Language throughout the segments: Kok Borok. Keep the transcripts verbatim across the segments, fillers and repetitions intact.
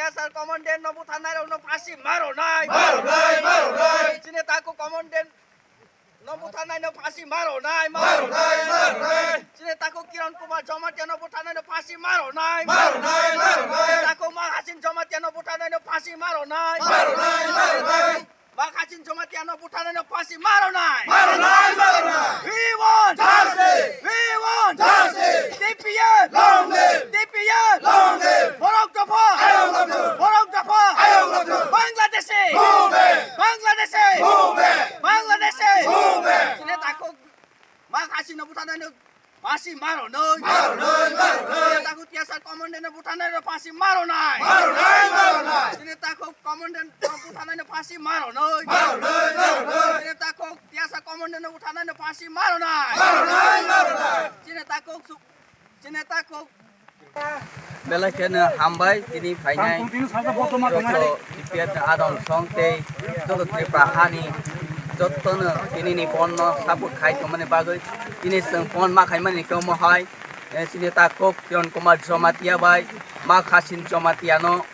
Sir commandant no butharnai rok no phasi maro nai. Maro nai, maro nai. Chini takhuk commandant no butharnai no phasi maro nai, maro nai, maro nai. Chini takhuk Kiran Kumar Jamatia no butharnai no phasi maro nai. Maro nai, maro nai. Takhuk Mak Hasin Jamatia no butharnai no phasi maro nai. Maro nai, maro nai. Mak Hasin Jamatia no butharnai no phasi maro nai. Maro nai, maro nai. We want justice. We want justice. T P F. Long live. T P F. Long live. Borok dopha. Ayong lok thung. Borok dopha. Ayong lok thung. Bangladeshi. Move back. Bangladeshi. Move back. Bangladeshi. Move back. Chini takhuk Mak Hasin no butharnai no phasi maro nai. Maro nai, maro nai. Chini takhuk T S R commandant no butharnai no phasi maro nai. Maro nai, maro nai. Chini takhuk commandant no butharnai no phasi maro nai. Maro nai, maro nai. Chini takhuk T S R commandant no butharnai no phasi maro nai. Maro nai, maro nai. Chini takhuk su-, chini takhuk Belai kheno hambai tini phainai joto T P F ni adong song tei joto Tripura hani jotono tini ni bon no support khai tongmani bagwi tini chwng bon ma khaimani khe omo hai, eh, chini takhuk Kiran Kumar Jamatia bai Mak Hasin Jamatia no,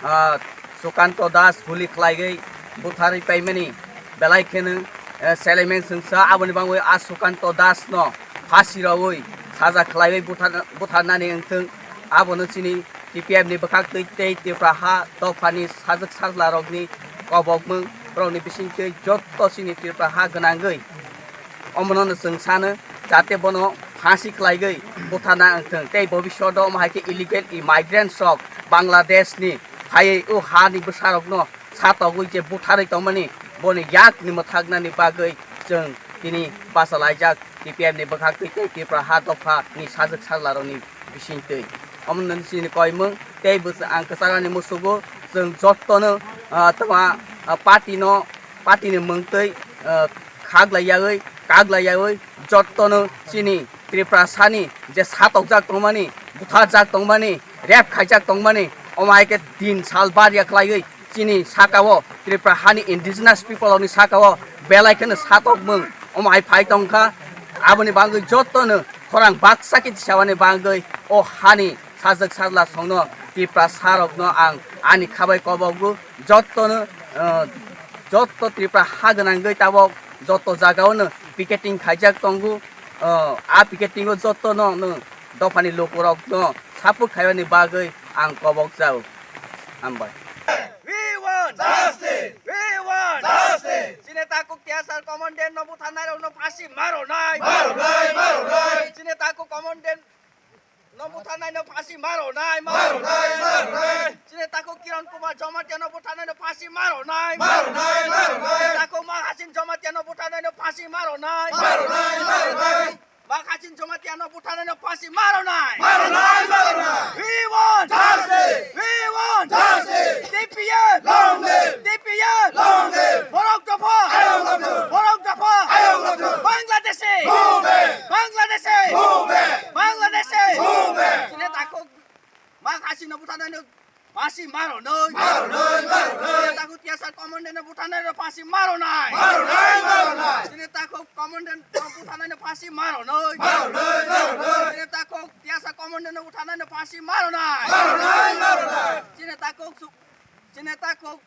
ah, Sukanto Das huli khlaigwi butharwi paimani belai kheno, eh, selemen chwngsa aboni bagwi a Sukanto Das no phasi rogwi saja khlaiwi buthar-, butharnani wngthwng. Abono chini T P F ni bwkhak twi tei Tripura ha dophani sajwk sajla rokni kobokmwng borokni bisingtwi jotto chini Tripura ha gwnangwi omono no chwng sano jate bono phasi khlaigwi butharna wngthwng tei bobishoto omo hai khe illegal immigrants rok Bangladesh ni phaiwi o ha ni bwsa rokno satogwi je butharwi tongmani boni yak ni mwthaknani bagwi chwng tini bachalaijak T P F ni bwkhak twi tei Tripura ha dopha ni sajwk sajla rokni bisingtwi. Omo nini chini koimwng tei bwsa ang kwcharo ni musugo chwng jottono, ah, tama, ah, party no, party ni mwngtwi, ah, khaglai yawi, kaglai yawi jottono chini Tripura sani je satokjak tongmani, butharjak tongmani, rep khaijak tongmani, omo hai khe din sal barya khlaiwi chini saka o Tripura hani indigenous people rokni saka o belai kheno satokmwng omo hai phai tongkha. Aboni bagwi jottono khorang baksa khe tisawani bagwi o hani sajwk sajla songno Tripura sa rokno ang ani khabai kobogo jottono, eh, jotto Tripura ha gwnangwi tabok jotto jagao no picketing khaijak tongo. Eh, a picketing o jottono no dophani lukurokno support khaimani bagwi ang kobok jao. Hambai. We want justice. We want justice. Chini takhuk T S R commandant no butharnai rokno phasi maro nai. Maro nai, maro nai. Chini takhuk commandant no butharnai no phasi maro nai. Maro nai, maro nai. Chini takhuk Kiran Kumar Jamatia no butharnai no phasi maro nai. Maro nai, maro nai. Takhuk Mak Hasin Jamatia no butharnai no phasi maro nai. Maro nai, maro nai. Mak Hasin Jamatia no butharnai no phasi maro nai. Maro nai, maro nai. We want justice. We want justice. T P F. Long live. T P F. Long live. Borok dopha. Ayong lok thung. Borok dopha. Ayong lok thung. Bangladeshi. Move back. Bangladeshi. Move back. Bangladeshi. Move back. Chini takhuk Mak Hasin no butharnai no phasi maro nai. Maro nai, maro nai. Chini takhuk T S R commandant no butharnai no phasi maro nai. Maro nai, maro nai. Chini takhuk commandant no butharnai no phasi maro nai. Maro nai, maro nai. Chini takhuk T S R commandant no butharnai no phasi maro nai. Maro nai, maro nai. Chini takhuk su-, chini takhuk